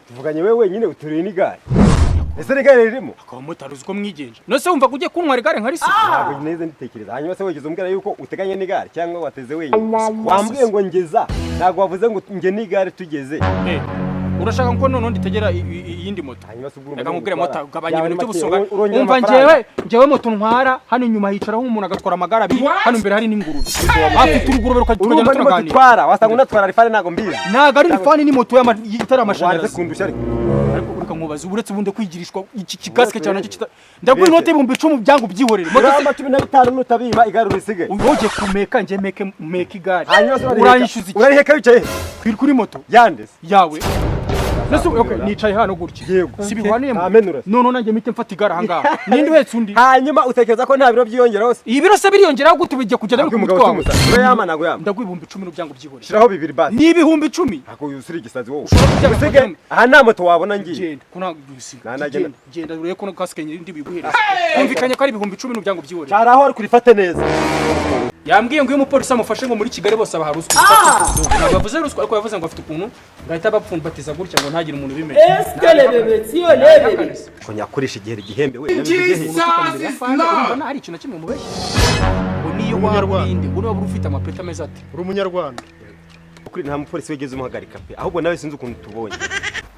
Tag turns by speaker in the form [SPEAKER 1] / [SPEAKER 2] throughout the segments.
[SPEAKER 1] Tuvuganye wewe wenyine, uteruye n'igare. Ese n'igare ririmo?
[SPEAKER 2] Akaba motari, uzi ko mwigenje. None se wumva ko ugiye kuntwara igare nka risiga?
[SPEAKER 1] Ntabwo neza nditekereza. Hanyuma se wigeze umbwira yuko uteganya n'igare cyangwa wateze wenyine? Wambwiye ngo ngeza, ntabwo wavuze ngo nge n'igare tugeze.
[SPEAKER 2] Eh, urashaka ko noneho nditegera iyindi moto?
[SPEAKER 1] Hanyuma se ubwo
[SPEAKER 2] Reka nkubwire,
[SPEAKER 1] urumva
[SPEAKER 2] mota, gabanya
[SPEAKER 1] yawe
[SPEAKER 2] ibintu
[SPEAKER 1] ni make,
[SPEAKER 2] by'ubusonga.
[SPEAKER 1] urongera
[SPEAKER 2] Umva,
[SPEAKER 1] amafaranga.
[SPEAKER 2] Njyewe moto ntwara, hano inyuma hicaraho umuntu agatwara amagare abiri, hano imbere hari n'ingurube, afite urugurube
[SPEAKER 1] Urumva
[SPEAKER 2] tukagenda
[SPEAKER 1] ni moto
[SPEAKER 2] turaganira.
[SPEAKER 1] utwara, wasanga unatwara Lifan, ntabwo mbizi.
[SPEAKER 2] Ntabwo ari Lifan, ni moto itari
[SPEAKER 1] Wanze
[SPEAKER 2] amashanyarazi.
[SPEAKER 1] kundusha ariko.
[SPEAKER 2] Ariko reka nkubaze, uretse ubundi kwigirishwa iki kikasike cyane nacyo kita, ndaguha
[SPEAKER 1] Uretse.
[SPEAKER 2] inoti 10,000 byangu, byihorere. Moto se
[SPEAKER 1] Uramba 15 nutabima, igare urisige.
[SPEAKER 2] Ugiye kumeka, njye meka igare.
[SPEAKER 1] Hanyuma se urariheka?
[SPEAKER 2] Uranyishyuza iki?
[SPEAKER 1] Urariheka wicaye he?
[SPEAKER 2] Kuri moto.
[SPEAKER 1] Yandese?
[SPEAKER 2] Yawe. Nese okay, nicaye hano gutya.
[SPEAKER 1] Yego.
[SPEAKER 2] Si bihwaniyemo?
[SPEAKER 1] Ntamenura.
[SPEAKER 2] None nanjye mpite mfata igare ahangaha, ninde uhetse undi?
[SPEAKER 1] Hanyuma utekereza ko nta biro byiyongeraho se?
[SPEAKER 2] Ibiro se biriyongeraho gute? Bijya kugenda
[SPEAKER 1] Ntabwo
[SPEAKER 2] biri ku
[SPEAKER 1] umugabo
[SPEAKER 2] mutwe wawe.
[SPEAKER 1] si umusazi. Urayama, ntabwo yama.
[SPEAKER 2] Ndaguha 10,000 n'ubyango, byihorere.
[SPEAKER 1] Shiraho bibiri basi.
[SPEAKER 2] Ni 10,000.
[SPEAKER 1] Ntabwo usuri igisazi wowe.
[SPEAKER 2] Ushobora kujya
[SPEAKER 1] Usige
[SPEAKER 2] gufata-
[SPEAKER 1] aha nta moto wabona ngiye.
[SPEAKER 2] Genda ko ntabwo usiga.
[SPEAKER 1] Nta nagenda.
[SPEAKER 2] Genda, genda urebe ko kasike ndi biguhereze. Kumvikanye ko ari 10,000 n'ubyango, byihorere.
[SPEAKER 1] Cyari aho, ariko urifate neza.
[SPEAKER 2] Yambwiye ngo iyo umupolisi amufashe ngo muri Kigali bose abaha ruswa. Ntabwo yavuze ruswa, ariko yavuze ngo afite ukuntu ngahita bapfumbatiza gutya ngo ntagire umuntu ubimenya.
[SPEAKER 1] Ko nyakoresha igihe igihembe we.
[SPEAKER 2] Urumva hari ikintu na kimwe mubeshya? Ngo niyo waba urinde, ngo niba ufite amapeti ameze ate?
[SPEAKER 3] Uri umunyarwanda.
[SPEAKER 1] Kuri nta mupolisi wigeze umuhagarika pe, ahubwo nawe sinzi ukuntu tubonye.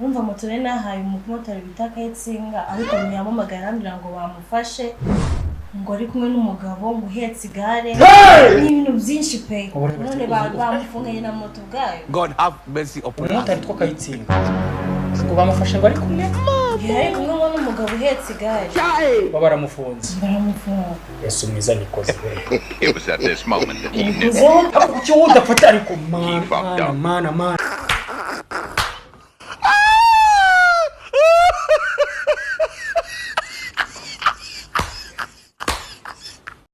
[SPEAKER 4] Wumva, moto rero nahaye umumotari bita Kayitsinga, ariko ntiyampamagaye arambwira ngo bamufashe, ngo ari kumwe n'umugabo ngo uhetse igare. Ni ibintu byinshi pe. None bamufunganye na moto ubwayo.
[SPEAKER 5] God have mercy upon us.
[SPEAKER 2] Umumotari witwa Kayitsinga ngo bamufashe ngo ari kumwe
[SPEAKER 4] Yari kumwe ngo n'umugabo uhetse igare.
[SPEAKER 2] Baba baramufunze.
[SPEAKER 4] Baramufunga.
[SPEAKER 2] Yesu mwiza, nikoze.
[SPEAKER 6] It was at this moment that he knew.
[SPEAKER 4] Uzeho.
[SPEAKER 2] Kuki wowe udafata ariko? Mana,
[SPEAKER 6] fucked up.
[SPEAKER 2] mana, mana.